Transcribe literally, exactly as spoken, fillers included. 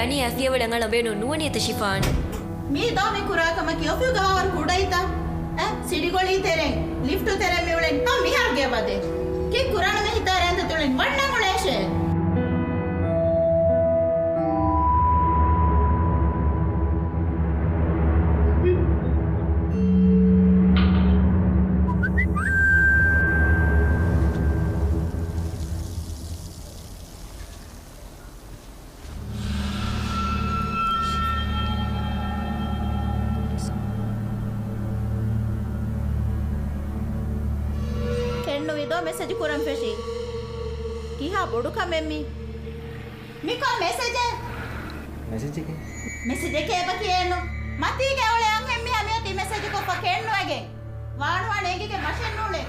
އަނިޔާ ފިޔަވަޅަށް އަޅަން ބޭނުން ނުވަނީތަ ޝިފާން؟ މީ ދޯ މި ކުރާ ކަމަކީ އޮފީހުގަ ހަވާރު ކުޑައިތަ؟ އަ، ސިޑިގޮޅީ ތެރެއިން، ލިފްޓު ތެރެއިން މި އުޅެނީ. ހަ، މިހާރު ގެޔަށް ވަދޭ. ކީއް ކުރާނަމޭ ހިތާރޭންތަ ތުޅެން ވަންނަން އުޅޭށޭ. ކެންނުވި ދޯ މެސެޖު ކުރަން ފެށީ. ކިހާ ބޮޑު ކަމެއް މީ؟ މިކޮން މެސެޖެއް؟ މެސެޖެކޭ؟ މެސެޖެކޭ އެބަ ކިޔޭނު. މަތީގަ އުޅޭ އަންހެން މީހާ މިއޮތީ މެސެޖު ކޮށްފަ ކެންނުވެގެން. ވާނުވާނެ އެނގިގެން މަށެއް ނޫޅޭ.